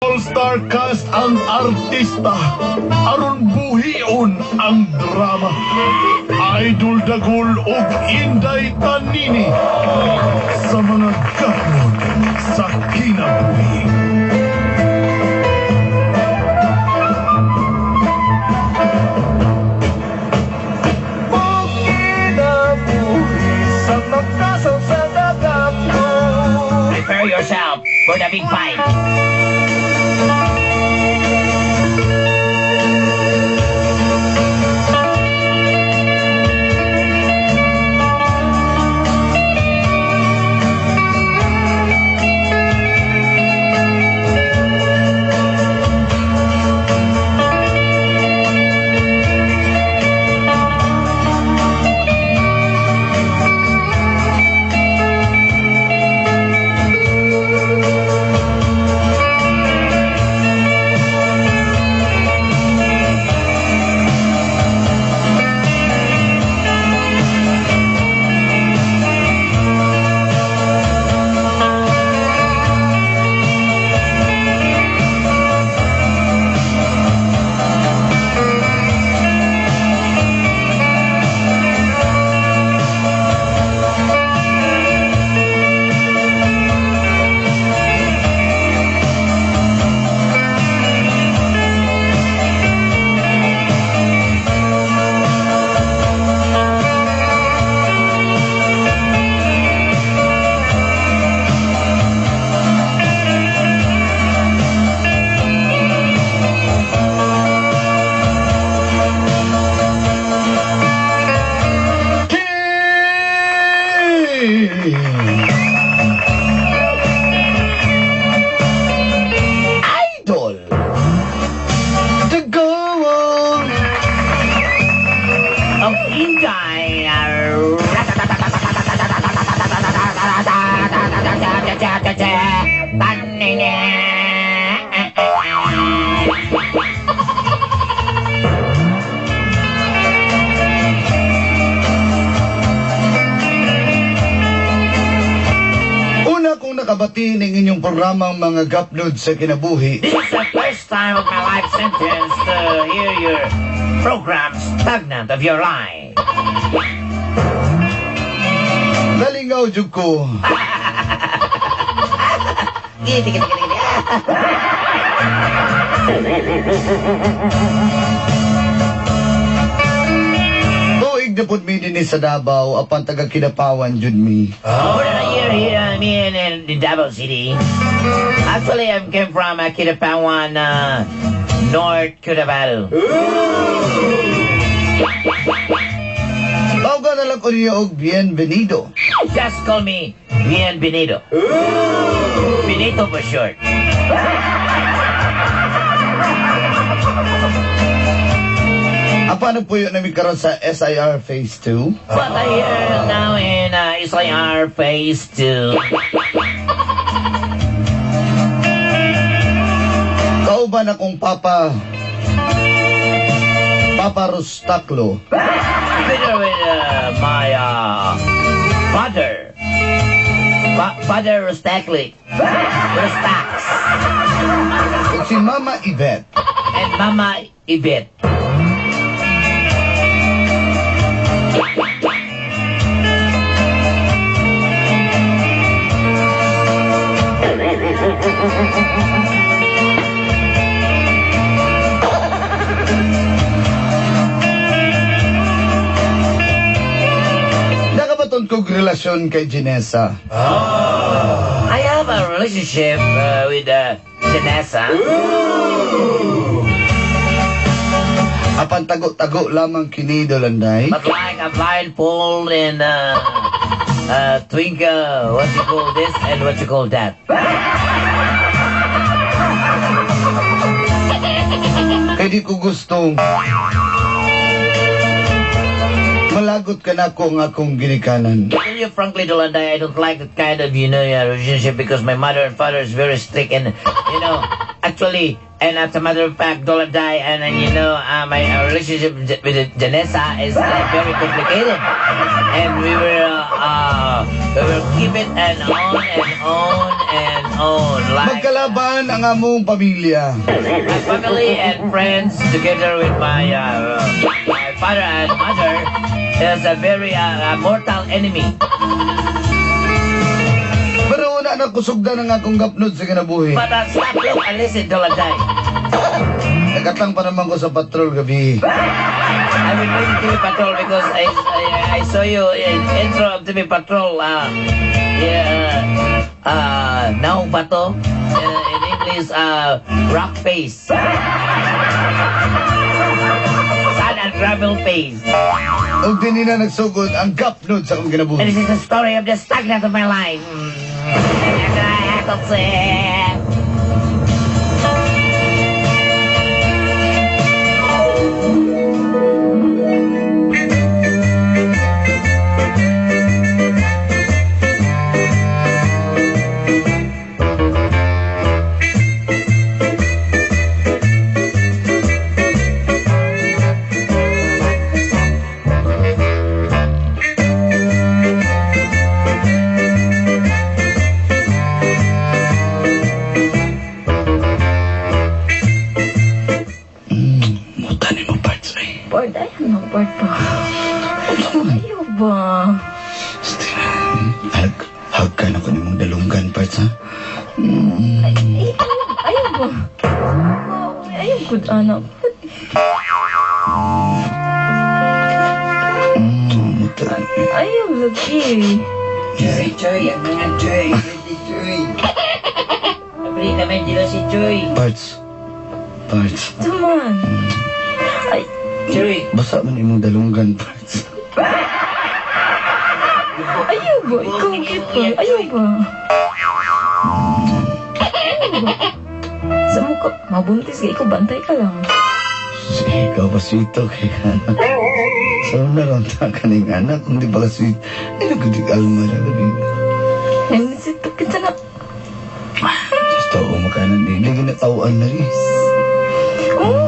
All-star cast ang artista aron buhion ang drama. Idol Dagul ug Inday Tanini sa mga gapon sa kinabuhi. Kinabuhi sa makasaw sa dagat mo. Prepare yourself for the big fight. King! Idol! The Goal! Of Inday. Tanini. Una kong nakabati ning inyong programang mga gapnod sa kinabuhi. This is the first time of my life sentence to hear your program stagnant of your life. Nalingaw jud ko. Giti, giti, giti, giti. Tuig na pud mi dinhi sa Davao apan taga Kidapawan jud mi. More than a year here, I'm in Davao City. Actually, I came from Kidapawan, North Cotabato. Tawgan na lang ko niyo og bienvenido. Just call me Bienvenido. Benito for short. Apan nagpuyo na mi karon sa SIR Phase 2. But I here now in SIR Phase 2. Kauban akong papa Papa Rustaclo. Together with my father. Father Rustaclic. Rustax. Ug si Mama Yvette. And Mama Yvette. Nakabaton kog relasyon kay Janessa. I have a relationship with Janessa. Apan tago-tago lamang kini, Dolanday. But like a blindfold and twinkle, what you call this and what you call that. Kay di ko gustong malagot ka na ko nga akong ginikanan. Tell you frankly, Dolanday, I don't like that kind of relationship because my mother and father is very strict and, actually, and as a matter of fact, Dolanday, and my relationship with Janessa is very complicated. And we will keep it and on and on and own. Like Magkalaban ang among pamilya. My family and friends, together with my father and mother, is a very mortal enemy. Pero una na kusugdan ang akong gapnod sa kinabuhi. But stop, look, and listen till I die. Nagatang pa naman ko sa patrol gabi. I've been waiting TV Patrol because I saw you in intro of TV Patrol. Yeah, Naong Bato. In English, rock face. Sand and gravel face. Ug dinhi na nagsugod ang gapnod sa akong And kinabuhi. this is the story of the stagnant of my life. Muta ni mo parts ay. Board, ay, ano, board pa. Ayaw ba? Hag, hag ka na ko nimong dalunggan parts ha. Ay, ayaw, ayaw ba? Ayaw, good anak. Muta. Ayaw, lagi. Choy, Choy, ang mga Choy. Ready, Choy. Abri naman dito si Choy. Parts. Parts. Tuman. Ay, Choy. Basa man imong dalunggan parts. Ayaw ba? Ikaw, cute ba? Ayaw ba? Ayaw ba? Sa mukha, mabuntis ka. Ikaw, bantay ka lang. Sige, ikaw pa sweet kay anak. Sa na lang ta kaning anak kung di ba ka sweet. Ay nagkudig alma na gabi. Nanisit kita na. Diyos tao makanan di. Lagi na tawaan na rin. Oh,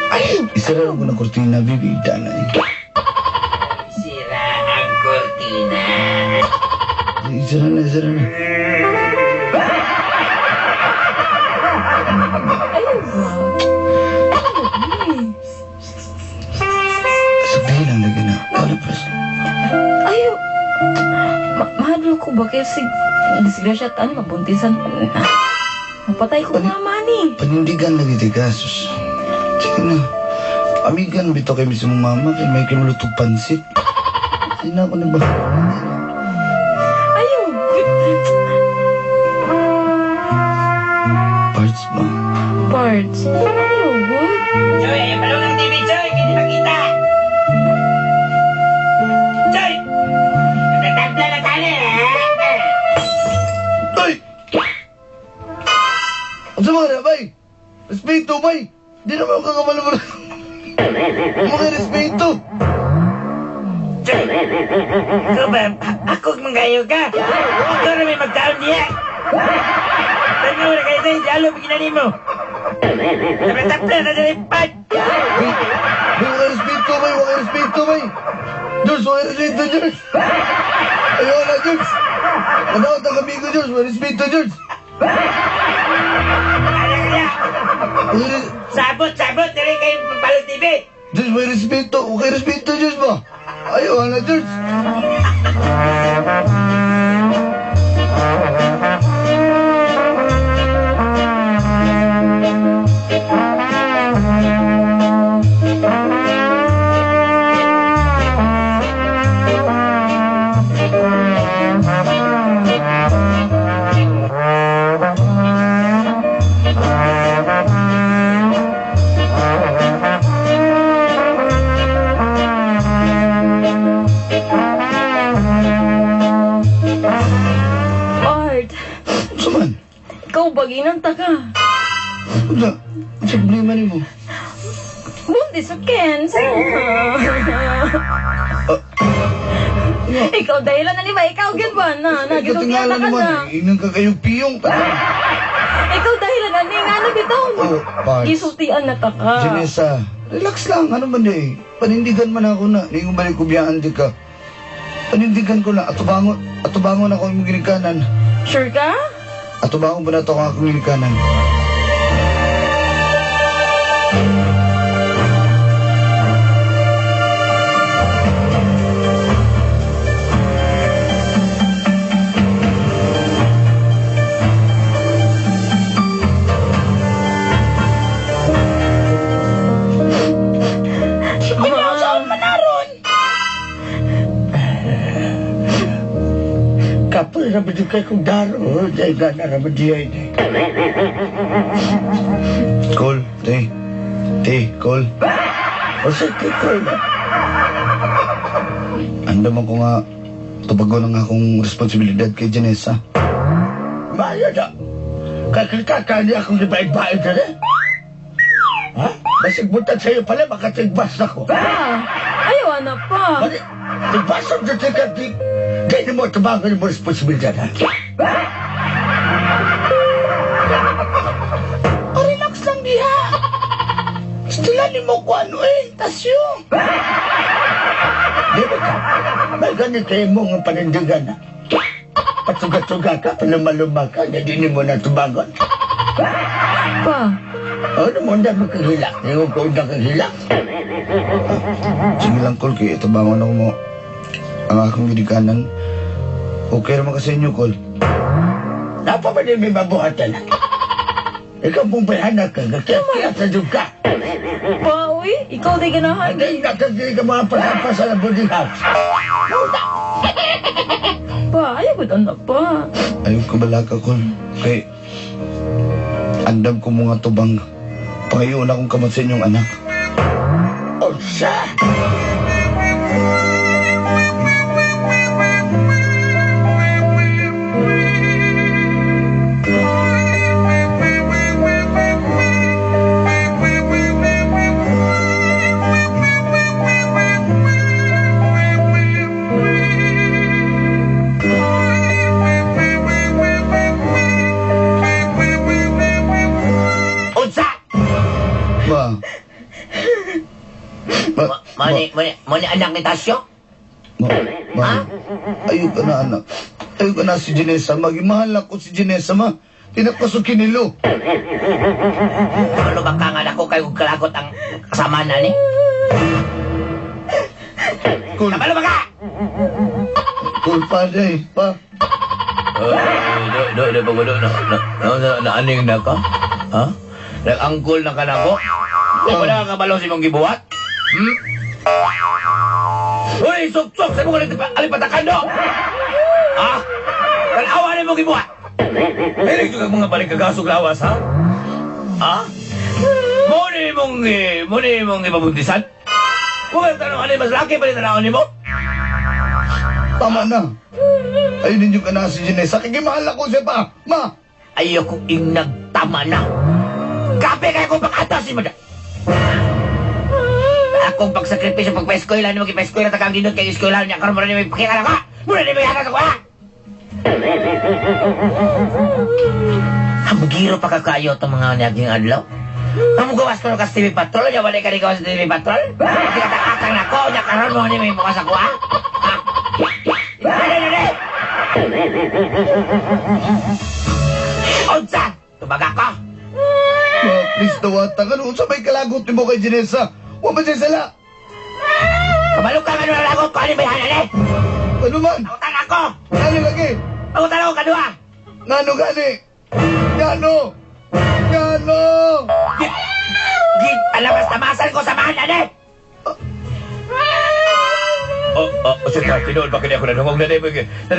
Ay, isa na lang ko na kurtina, baby. Dana eh. Sira ang kortina. Isa na, isa na. Ayaw ba? Ayaw lagi. Sabihin lang lagi na. Kala pres. Ayaw. Mahadlo ko ba? Kaya si disgrasya taan, mabuntisan. Mapatay ko nga, mani. Panindigan lagi ti sus. Sige na. Amigan bitaw kay mismo mama kay may kimulutog pansit. Sige na ako na ba? Ayaw. Parts ba? Parts. Ayaw, good. Choy, ayaw pala ng TV, Choy. Hindi makita. Choy! Natatapla na tali, eh. Ay! Ang sama na, bay! Respeto, bay! Di naman ako kakamalaman. Mga respeto! Choy! Ikaw ba? Ako mangayo ka? Ikaw na may magkaon niya. Tanaw na kayo sa'yo, lalo bigyan mo. Natatapla na dali, pat! Bay! Bay, wala respeto, bay! Wala respeto, bay! George, wala respeto, George! Ayaw na, George! Madaot ang amigo, George! Wala respeto, George! Ano kaya? Sabot, sabot! Dali kayo palong TV! George, may respeto! Okay, respeto, George ba? Ayaw na, George! Art. Saman? Ikaw ba, ginanta ka? Ano? Ano sa problema nimo? Buntis sa Ken. Ikaw, dahilan na ni ba? Ikaw, gyud ba? Na, na, gisultihan Katingala na ka naman. na. Inang ka kayong piyong. Ikaw, dahilan na ni, nga na bitaw. Oh, parts. Gisultian na ta ka. Janessa, relax lang. Ano man eh. Panindigan man ako na. Hindi ko balik kubiyaan di ka. Panindigan ko na. Atubangon, atubangon ako yung ginikanan. Sure ka? Ato ba akong banato ang akong ginikanan? Ma, Saan man aron? Kapoy na ba di kay kong daro? Dahil gana na ba di ay ni? Call, te. Te, call. O sa kikol na. Andaman ko nga tubagon ang akong responsibilidad kay Janessa. Mayo na. Kakita ka niya akong ibaid-baid na rin. Ha? Basig butan sa'yo pala, makatigbas na ko. pa! Ayaw na pa! Mali, tigbas ang dati ka, di. Di mo tubagon mo responsibilidad, ha? O, relax lang diha. Stila ni mo ko ano eh, tasyo. Di ba ka? May ganito yung mong panindigan na. Patuga-tuga ka, palumaluma ka, na di mo na tubagon. Pa, Ano mo na makahilak? Yung ko na kahilak? Sige lang, call, kay itubangon ako mo ang akong ginikanan. Okay naman kasi inyo, call. Napa ba din may mabuhatan na? Ikaw mong bayhana ka, kaya sa ka. pa, uy! Ikaw di ganahan. Hindi nakagili ka mga palapas sa boarding house. Pa, ayaw ko na pa. Ayaw ko balaka, call. Kay andam ko mga tubang. Pangayon akong kamot sa inyong anak. Unsa? Unsa? Ba? Ba? Mani, mani, mani anak ni Tasyo? Ma, ma, ayaw ka na, anak. Ayaw ka na si Janessa. Magimahal ako si Janessa, ma. Tinapasok kinilo. Ano ba ka nga nako kay ug kalagot ang kasama na ni? Call, Kabalo ba ka? call pa, day, pa. Do, do, do, do, do, na, na, na, na, aning na ka? Ha? Nag-angkol na ka na ko? Di ba na kabalo si mong gibuhat? Hmm? Uy, suksok! Sa mong alipatakan do! Ha? Tanawa na mong gibuhat! Hilig juga mga balik kagasog lawas, ha? Ha? Mo ni mong ibabuntisan? Huwag kang tanong, ano mas laki pa rin tanawin ni mo? Tama na. Ayun ninyo ka na si Janessa. Kaya mahal ako siya pa. Ma! Ayoko inagtama na. Kape kayo kung pag-atas si Mada. Akong pagsakripisyo pagpa-eskwela ni magpa-eskwela ta kang dinot kay eskwela niya karon mo ni may pakita na ka. Mura ni may hatas ako ha. Hamugiro pa ka kayo itong mga naging adlaw. Hamugawas ko kas TV Patrol, nya wala ka ni gawas sa TV Patrol. Hindi ka takakang nako, nya karon mo ni may mukas ako ha. Ha? Dali, dali! Unsa? Tumaga ka? Ma, please dawata ka. Ano sa may kalagot ni mo kay Janessa? Wa man siya sala. Kabalo ka nga nalagot ko, ano may hanan eh? Ano man? Pangutan ako! Ano lagi? Pangutan ako kadua! Ngano gani? Ngano? Ngano? Git! Git! Alamas tamasan ko sa mahanan eh! Oh, oh, sige, tinuod ba kini ako nanungog na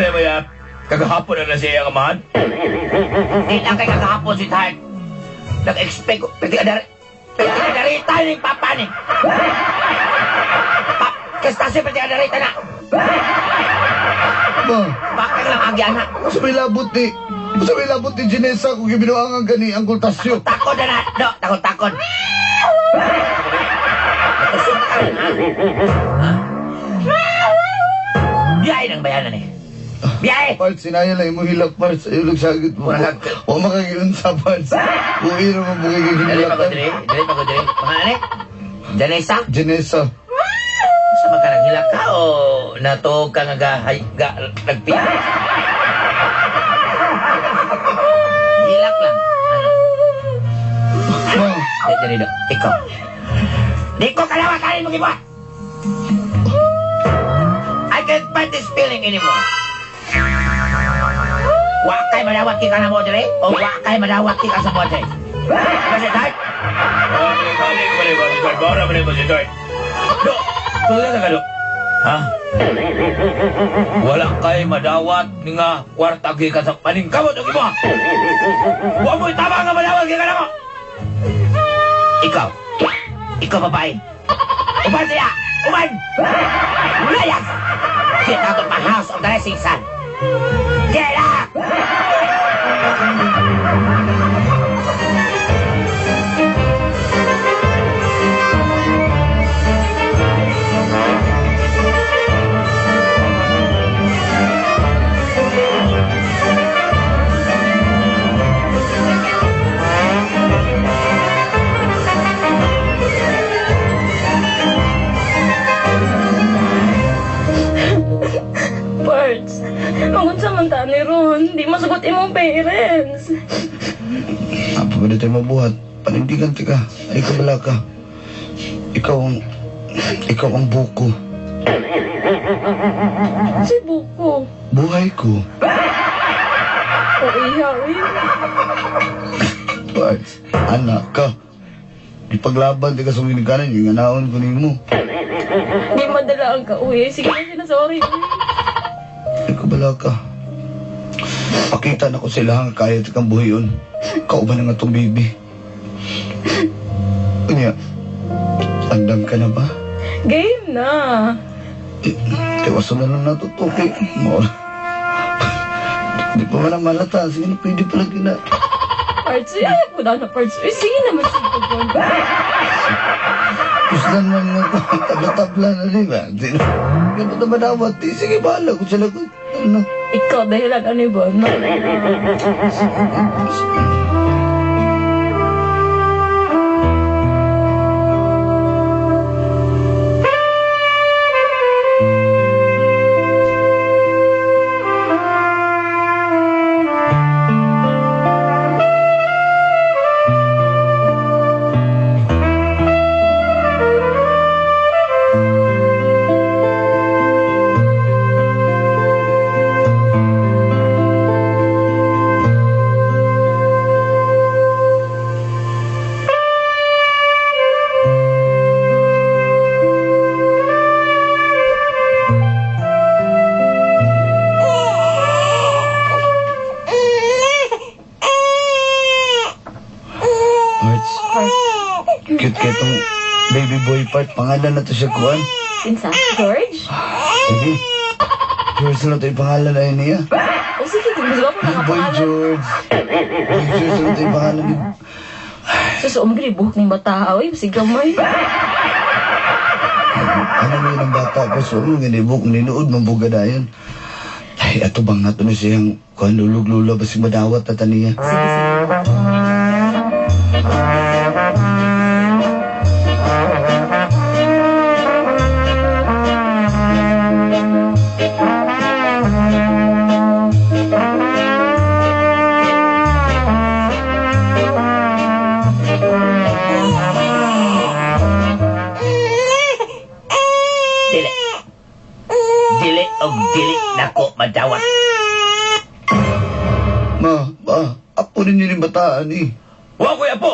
mo ya, kagahapon na na siya ang amahan? Di lang kay kagahapon, sweetheart. Nag-expect ko, pwede ka darita ni papa ni. Pa, kasi pwede ka darita na. Ma, Bakit lang agi anak? sa may labot ni... Sa may labot ni Janessa kung gibinuangan gani ang Tasyo. Takod na na, do, takod takod. Natusok na karon, ha? Ha? Biyahe ng bayanan eh. Biyahe! Parts, sinaya lang mo hilak, Parts. Ayaw lang sakit mo. Wala O makagiunsa, Parts. Uwi naman mo kay Dali pa ko hinilak. diri, dali pa ko diri. Pangalan eh? Janessa? Janessa. Sa ka naghilak ka o natuog ka nga ga, hay, ga, nagpiya? Hilak lang. Ano? Ma, Dito, dito. Ikaw. Di ko kalawat alin mo gibuhat! I can't fight this feeling anymore. Wa kay madawat kita na mo dire o wa kay madawat kita sa bote. Kasi dart. Ha? Wala kay madawat nga kwarta gikan sa paningkamot og imo. Wa mo'y tama nga madawat gikan namo. Ikaw. Ikaw babae. Uban siya! Uban! Layas! Get out of my house of the rising sun! Get out! Parts, mangunsa man ta ni ron. Di masugot imong parents. Apa ba tayo mabuhat? Panindigan tika. Ay kabala ka. Ikaw ang buko. Si buko. Buhay ko. O iha, uy. Parts, anak ka. Di paglaban di ka sa ginikanan, yung anaon ko nimo. Di madala ang ka, uy. Sige na sinasorry, uy. Ay kabala ka. Pakita na ko sila nga kaya kang buhiyon. Kauban na nga tong baby. Unya, andam ka na ba? Game na. Eh, tiwaso na lang natutuki. Mo. Di pa man ang malata. Sige na, pwede pala gina. Parts, uy. Ayaw po na parts. Uy, sige naman, sige po. Kuslan man nga tabla-tabla na di ba? Di na. Di ba madawat? Di, sige, bahala ko sila. Ano? Ikaw, dahilan ano ba? No. Parts, cute kay itong baby boy part. Pangalan na to siya, Kuan. Kinsa? George? Sige. George na to yung pangalan ay niya. O sige, gusto ko Boy nakapangalan. George. Boy George na to yung pangalan ni... Sus, umgri, buhok ng bata. Uy, sige gamay. Ano mo yun ang bata pa? So, ano nga nibuk, ninuod, mambuga na yun. Ay, ato bang nato na siyang kuan lulog-lula ba si madawat at niya? Sige, sige. Dili. Dili og dili nako madawat. Ma, ba, apo ninyo ni bataan eh. Wa ko'y apo!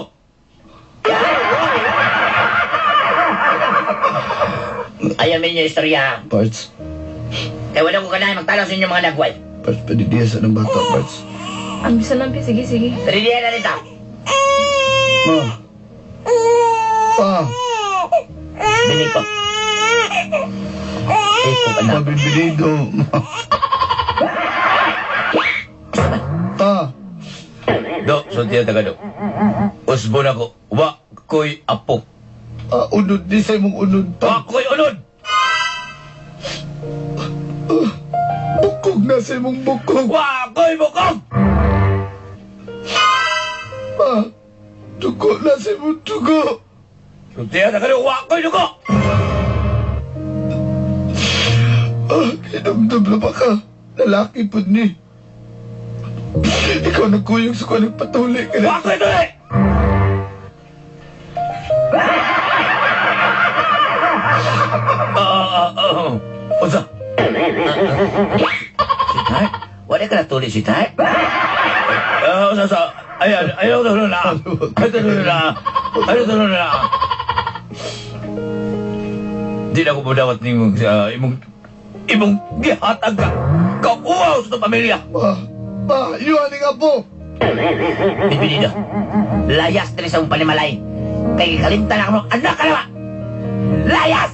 Ayaw ninyo istorya. Parts, Kaya wala ko kanahin magtalaw sa inyong mga nagway. parts, pwede diya sa ng bata, parts. Ang bisa lang, sige, sige. Pero diyan na dito. Ma, pa, Benito. Iko ka na. ma, Benito, ma. Pa, Do, sulti na taga do. Usbo na ko. Wa ko'y apo. ah, unod, di sa imong unod Wa pa. ko'y unod! Bukog na sa imong bukog. Wa ko'y bukog! Pa, dugo na sa imong dugo. Sulti na taga do. Wa ko'y dugo! Ah, kinumdum na ba ka? Lalaki po ni. Ikaw Ikaw nagkuyog sa ko, nagpatuli ka na. Wa ko'y tuli! Oo. Unsa? Sweetheart? Wala ka natuli, sweetheart? Unsa sa? Ayan, ayaw tulong na. Ayaw tulong na. Ayaw tulong na. Di na ko mudawat nimong imong imong gihatag ka. Kauwaw sa itong pamilya. Ma, ma, yun nga po. Bienvenido. Layas diri sa imong panimalay. Kay kalimtan na mo anak ka na ba? Layas!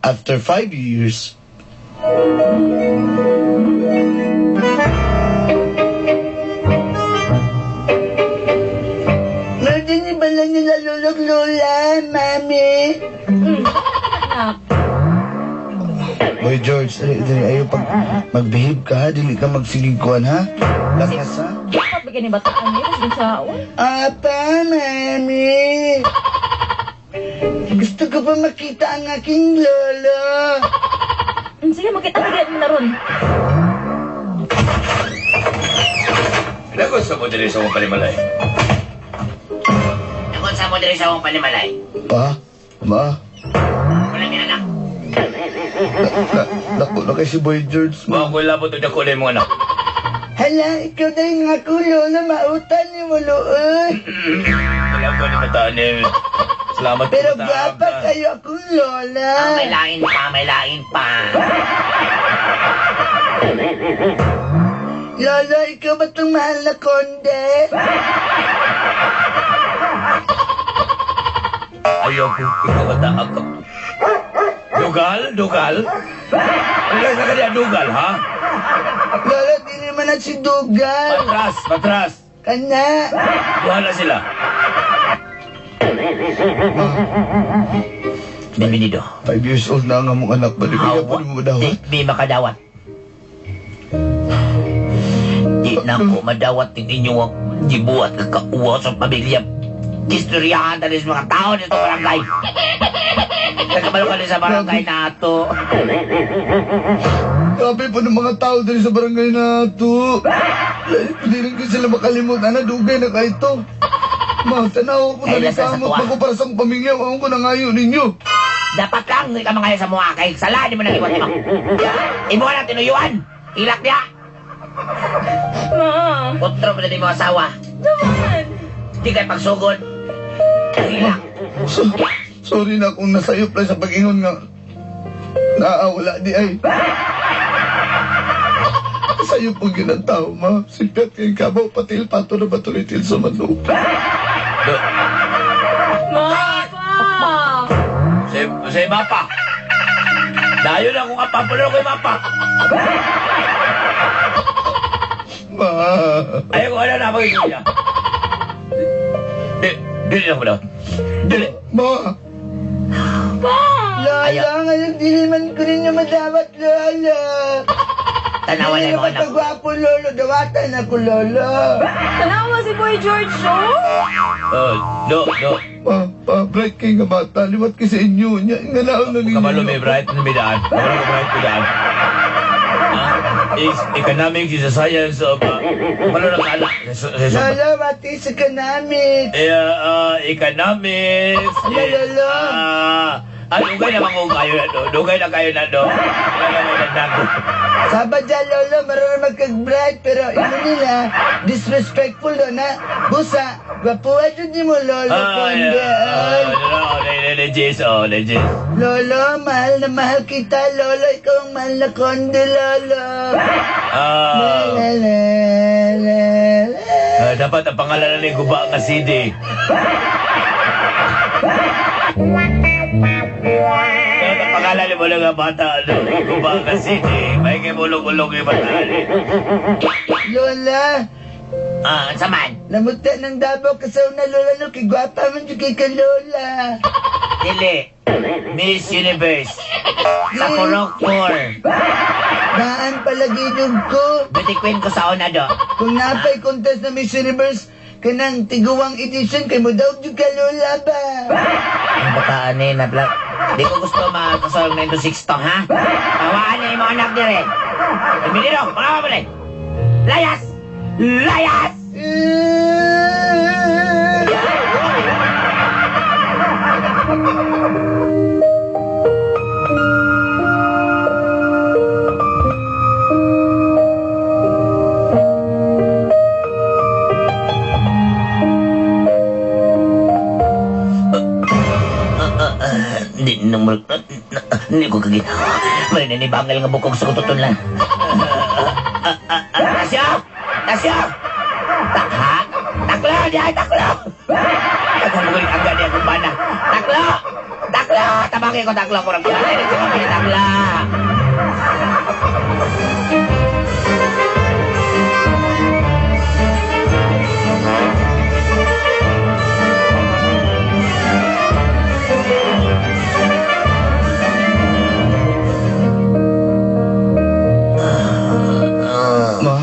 After 5 years, Meron din ba lang nila lulog lola, mami? Anak, Boy George, dali, dali, ayaw pag mag-behave ka ha, dili ka magsigig kuan ha. Lakas ha. dapat bigyan ni bataan niya. Tapos sa Apa, mami? Gusto ko pa makita ang aking lolo. Sige, makita na mo na ron. Lagot sa mo diri sa imong panimalay. Lagot sa mo diri sa imong panimalay. Pa, ma, Wala ni anak. dako na kay si Boy George, ma. Wa ko'y labot og dako na imong anak. Hala, ikaw na yung ako, lolo. Mautan ni mo, looy. Wala ko ni bataan ni. Salamat Pero po, gwapa kayo akong lola. Ah, may lain pa, may lain pa. Lolo, ikaw ba itong mahal na konde? Ayaw ko, ikaw ba ako? Dugal? Dugal? Ano sa kanya dugal, ha? Lolo, di naman na si Dugal. Patras, patras. Kana. Duha na sila. Bienvenido. 5 years old na ang among anak ba? Di ba po mo Di, madawat? di makadawat. Di na ko madawat ng inyong gibuhat kakauwa sa pamilya. Istoryahan na sa mga tao dito barangay. Nagkabalo ka din sa barangay nato. Grabe po ng mga tao diri sa barangay na to. Hindi rin ko sila makalimutan na dugay na kayo to. Ma, tanaw ko na Ay, rin nasa sa kamot tuwa. ako para sa pamilya. Ako ko na ngayon ninyo. Dapat lang, hindi ka mangayo sa mukha kay sala, di mo naliwat mo. Imo na tinuyuan. Ilak niya. Ma, Kontrol mo na di mo asawa. naman. Di kay pagsugod. Ilak. So, sorry na kung nasayop lang sa pag-ingon nga. Naawala di ay. Sayop ang ginatao, ma. Sikat kay kabaw, patil, pato na batuloy til sa manok. Ma, pa. Si mapa. Dayon akong apapulo ko mapa. Ma. Ayaw ko ano na pag niya. Di, dili na ko daw. Dili. Ma. Pa. Lola, Ayaw. ngayon di naman ko ninyo madawat, Lola. Tanawan na Hindi mo naman anak. pagwapo, Lolo. Dawatan ako, Lolo. Tanawa si Boy George, oh. Oh, do, do. Ma, pa, bright kay nga bata. Liwat kay sa inyo. Nya, nga naon na ninyo. Kabalo may bright na may daan. Kabalo may bright may daan. Ah, is economics is a science of kabalo na kaala. Lolo, what is economics? Eh, economics. Ano, lolo? Ah, dugay na ko kayo na do. Dugay na kayo na do. Dugay na kayo na do. Saba dyan, Lolo, marunong magkag-bright, pero ino nila, disrespectful do na. Busa, gwapuha dyan di mo, Lolo, Ay, konde. ah, Ay. no, legis, oh, legis. Lolo, mahal na mahal kita, Lolo. Ikaw ang mahal na konde, Lolo. Ah, La, la, la, la. Dapat ang pangalan na ni Guba nga CD. Dapat ang pangalan ni mo nga bata, ano, Guba nga CD. May kay bulong-bulong yung bata. Lola, Ah, ang saman. namuta ng Davao kasaw na Lola, no, kay gwapa man dyan kay ka, Lola. Dili. Miss Universe. Sa Purok 4. Daan palagi jud ko. Beauty queen ko sa una do. Kung napay contest na Miss Universe, kanang tiguang edition kay mo daw jud ka lola ba? Ang bataan eh, nabla. Di ko gusto makasal 9 to 6 to, ha? Tawaan niya yung mga anak dire. Emilio, mga mabali. Layas! Layas! Hindi nang hindi ko kaginawa. Mali ni bangal nga bukog sa kututun lang. Tasyo! Tasyo! Takha! Taklo! Di ay taklo! Taklo mo ang gani akong bana. Taklo! Taklo! Tabaki ko taklo. Kurang kulay. Takla! Ma.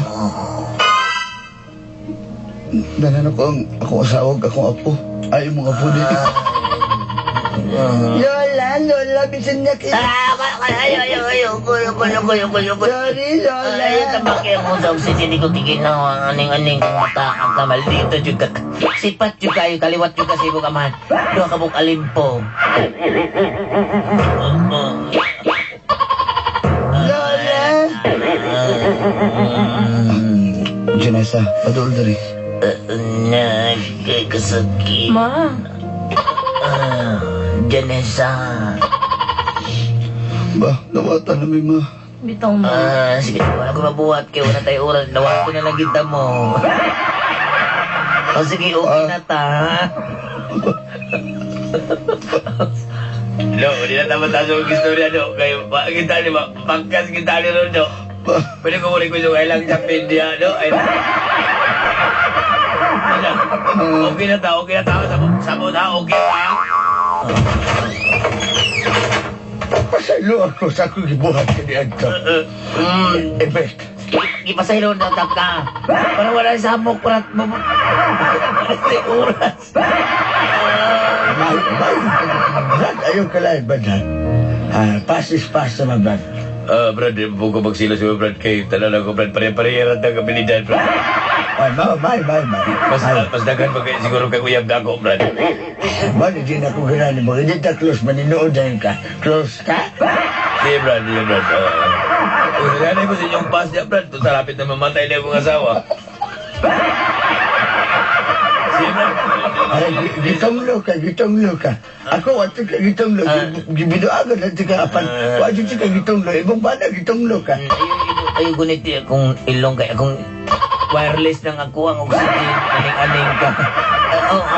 Danan ako ang akong asawa ug akong apo. Ay, mga apo din. Lola, Lola, bisan niya kita. Ay, ay, ay, ay, Sorry, Lola. Ay, tabaki mo sa oxygen, di ko tiginaw ang aning-aning kang mata ang kamal dito juga. Sipat juga kayo, kaliwat juga sa ibong amahan. Duha ka buk alimpo. Lola. Janessa, padul diri. Nagkasakit. Ma, Janessa. Ba, nawatan na may ma. bitaw ma. Sige, wala ko mabuhat kayo. Wala tayo oras. Nawat ko na lang kita mo. O sige, okay na ta. No, di na tama tayo ang istorya, no. Kayo, kita ni ba, pagkas kita ni ron, no. Pwede ko muli ko yung ilang sa media, no. Ay, okay na ta, okay na ta. Sabot ha, okay na. Pasaylo ako sa akong gibuhat kaniadto. Ebet. Ipasaylo na tap ka. Para wala sa hamok, para para sa oras. May, may. Brad, ayaw ka lang, Brad, ha? Pass is pass naman, Brad. Brad, di po ko magsilo si Brad kay tanan ako, Brad. Pare-parehan ang kabilidad, Brad. Ay, ma, may, may, may. Mas daghan pa kayo siguro kay uyab na ako, Brad. Ba, hindi na ako ganahan mo. Hindi ta close, maninood na yun ka. Close ka? Di, Brad, di, Brad. Unahanay mo sa inyong pass niya, Brad. Ito, sarapit na mamatay na yung asawa. Sige, Brad. Ay, gitonglo ka, gitonglo ka. Ako, wato ka gitonglo. Gibinuagan na ka apan. Wato ka gitonglo. Ibang bana, gitonglo ka. Ayaw, gunit akong ilong kay akong wireless lang ako ang oxygen. Aning-aning ka.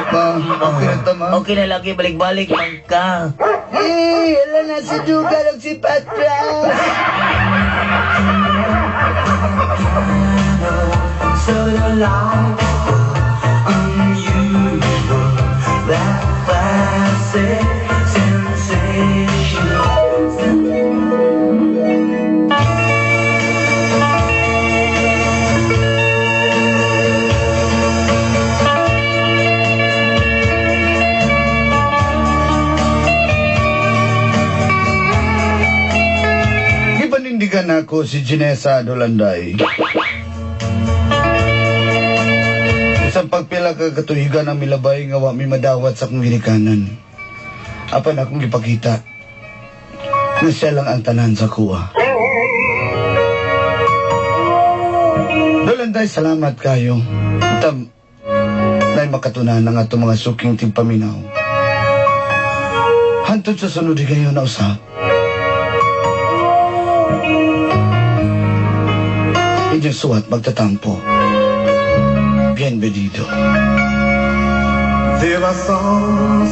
Ma, okay na ta, ma. Okay na lagi, balik-balik man ka. Eh, hala na si Dugal ug si Patras. So delightful, unusual, that classic sensation. Gipanindigan ako si Janessa Dolanday. Isang pagpila ka katuhigan ang milabay nga wa mi madawat sa akong ginikanan. Apan akong gipakita na siya lang ang tanan sa kuha. Dolanday, salamat kayo. Tam, nay makatunan ang atong mga suking tigpaminaw. Hantod sa sunod kayo na usap. Inyong suwat magtatampo. Bienvenido. There are songs